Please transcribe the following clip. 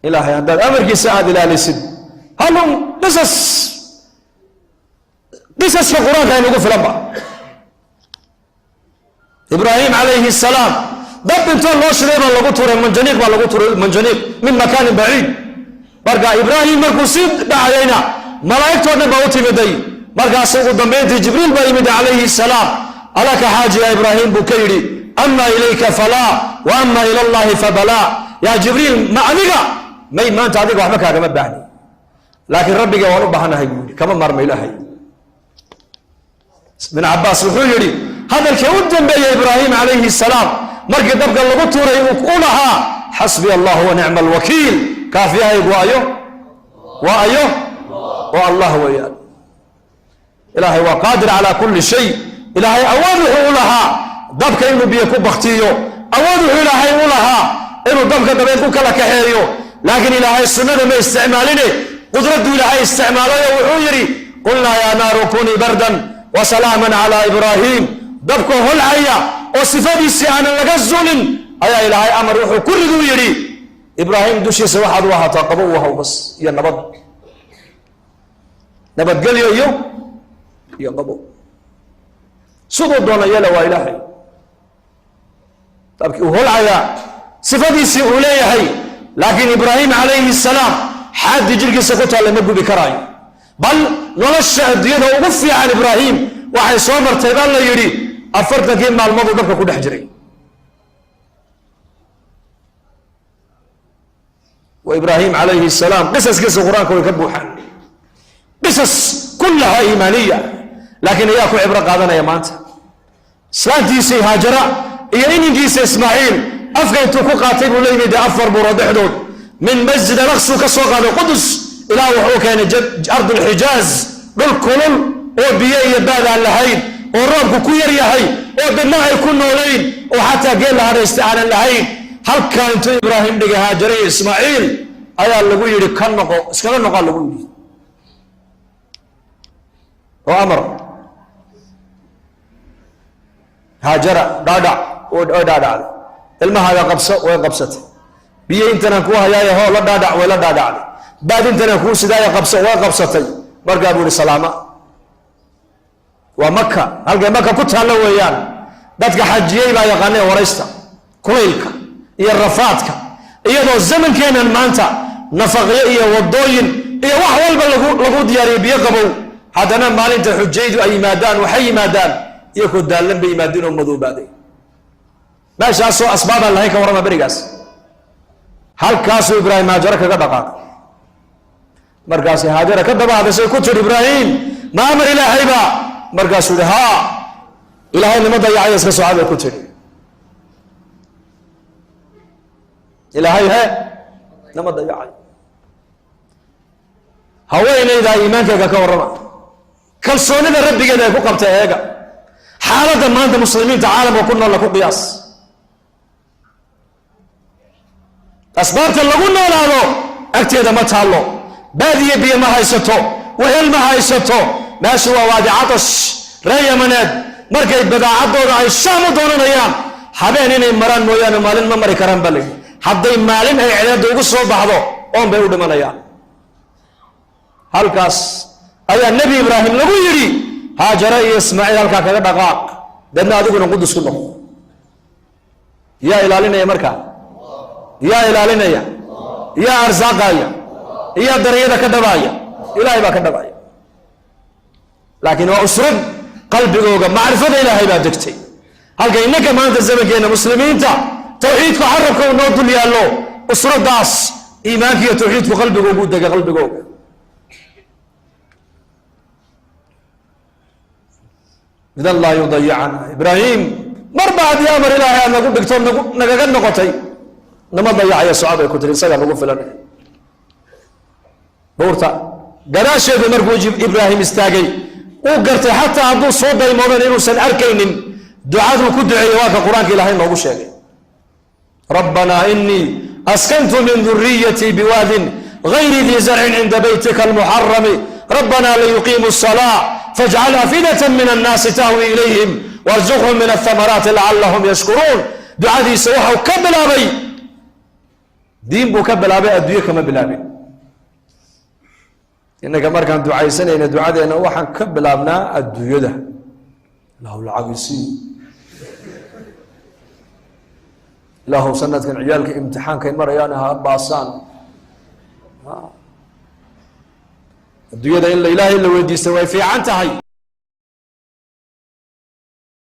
Ilaahay haddaad amarkiisa aada ilaalisid, halun qisas, qisaska Qur-aanka inugu filanba. Ibraahim calayhi salaam dab intoo loo shiday baa lagu turay, manjaniiq baa lagu turay, manjaniiq min makaanin baciid. Marka Ibraahim markuu sii dhacayayna, malaa'igtoo dhan baa u timiday. Markaas ugu dambayntii Jibriil baa yimid calayhi salaam. "Alaka xaaji ya Ibraahim?" buu ka yidhi. "Ama ilayka falaa, wa ama ila Allahi fabalaa." "Yaa Jibriil, ma adiga may, maanta adiga waxba kaagama baahni, laakiin Rabbiga waan u baahanahay," buu yidhi. Kama maarmo Ilaahay. Ibn Cabaas wuxuu yidhi, hadalkii u dambeeyey Ibraahim calayhi salaam markii dabka lagu tuuray u lahaa: "Xasbiya Allah wa nicma alwakiil." Kaafiyahaygu waa ayo? Waa ayo? Oo Allah weeyaan. Ilaahay waa qaadir calaa kulli shay. Ilaahay awood wuxuu u lahaa dabka inuu biyo ku baktiyo, awood wuxuu Ilaahay u lahaa inuu dabka dabeed ku kala kaxeeyo, laakiin Ilaahay sunnada ma isticmaaline, qudradduu Ilaahay isticmaalayo. Wuxuu yidhi: "Qulnaa yaa naaru kunii bardan wasalaaman calaa Ibraahim." Dabka holcaya oo sifadiisii aanan laga zulin ayaa Ilaahay amar wuxuu ku riduu yidhi: "Ibraahim dushiisa waxaad u ahaataa qabo, u ahaw bas iyo nabad, nabadgelyo iyo qabo." Siduu doona yeela, waa Ilaahay. Dabkii uu holcayaa, sifadiisii uu leeyahay, laakiin Ibraahim calayhi salaam xaaddii jirkiisa ku taalla ma gubi karaayo. Bal nolosha adduunyada ugu fiican Ibraahim waxay soo martay, baa la yidhi, 40-kii maalmooduu dabka ku dhex jiray. Wa Ibraahim calayhi salaam qisaskiisa Qur-aanka way ka buuxaan, qisas kullaha iimaaniya, laakiin ayaa ku cibro qaadanaya maanta? Islaantiisii Haajara iyo ininkiisa Ismaaciil afka intuu ku qaatay buu la yimid afar buurood dhexdood. Min Masjid Alaqsuu ka soo qaaday Qudus ilaa wuxuu keenay Ardulxijaaz, dhul kulul oo biyo iyo baad aan lahayn, oo roobku ku yar yahay, oo dadna ay ku noolayn, oo xataa geel la hadhaysta aanan lahayn. Halkaa intuu Ibraahim dhigay Haajara iyo Ismaaciil ayaa lagu yidhi: "Ka noqo, iskaga noqaa," lagu yidhi, oo amar. Haajara dhaadhac, way dhaadhacday. "Ilmahaaga qabso," way qabsatay. "Biyo intanaan kuu hayaaye hoo, la dhaadhac," way la dhaadhacday. "Baad intanaan kuu sidaaya qabso," way qabsatay. Markaa buu ihi: "Salaama." Waa Maka, halkay Maka ku taallo weeyaan. Dadka xajiyey baa yaqaaneen, waraysta kulaylka iyo rafaadka, iyadoo zamankeennan maanta nafaqyo iyo wadooyin iyo wax walba lagu diyaariyo, biyo qabow, haddana maalinta xujaydu ay yimaadaan, waxay yimaadaan iyakoo daallan bay yimaadeen oo madoobaaday. Meeshaasoo asbaabaan lahayn, ka warrama berigaas? Halkaasuu Ibraahim Haajaro kaga dhaqaaqay. Markaasi Haajara ka daba hadashay, ku tiri: "Ibraahim, ma amar Ilaahayba?" Markaasuu yihi: "Haa, Ilaahay nima dayacaya, iska soca," bay ku tiri. Ilaahay he nama dayacay. Haweenaydaa iimaankeyga ka warrama, kalsoonida Rabbigeeda ay ku qabtay. Eega xaaladda maanta muslimiinta caalamka ku noolla, ku qiyaas. Asbaabta lagu noolaado agteeda ma taallo, baadiye biyo ma haysato, wehel ma haysato, meeshu waa waadi catash. Reer Yamaneed markay badaacaddooda ay Shaam u doonanayaan, habeen inay maraan mooyaane maalin ma mari karaan baa layidhi. Hadday maalin ay cedeedda ugu soo baxdo, oon bay u dhimanayaan. Halkaas ayaa Nebi Ibraahim lagu yidhi: "Haajara iyo Ismaaciil halkaa kaga dhaqaaq, deedna adiguna Qudus ku noqo." Yaa ilaalinaya markaa? Yaa ilaalinaya? Yaa arsaaqaya? Yaa darayada ka dhabaaya? Ilaahay baa ka dhabaaya. Laakiin waa usrad qalbigooga macrifada Ilaahay baa degtay. Halka innaka maanta zamankeenna muslimiinta tawxiidku carabka uu noo dul yaallo, usradaas iimaanka iyo tawxiidku qalbigoogu dega, qalbigooga. Idan laa yudayicana Ibraahim marba haddii amar Ilaahay aad nagu dhigto, nagu nagaga noqotay, nama dayacayo, socod bay ku tiri, isagaa nagu filan. Buurta gadaasheedu markuu Ibraahim istaagay, uu gartay xataa hadduu soo daymoodan inuusan arkaynin. Ducaduu ku duceeyey waa ka Qur-aanka Ilaahay noogu sheegay: "Rabbanaa inii askantu min duriyatii biwaadin gayri dii zarcin cinda baytika almuxarami, rabbanaa liyuqiimu الsalaa fajcal afidata min annaasi tahwi ilayhim warzuqhum min athamaraati lacalahum yashkuruun." Ducadiisa waxau ka bilaabay Diin buu ka bilaabay, adduunye kama bilaabin. Innaka markaan ducaysanayna, ducadeenna waxaan ka bilaabnaa adduunyada. Ilaahu lacag isii, Ilaahu sanadkan ciyaalka imtixaankay marayaan ha baasaan. Adduunyada in la Ilaahay la weydiista way fiican tahay.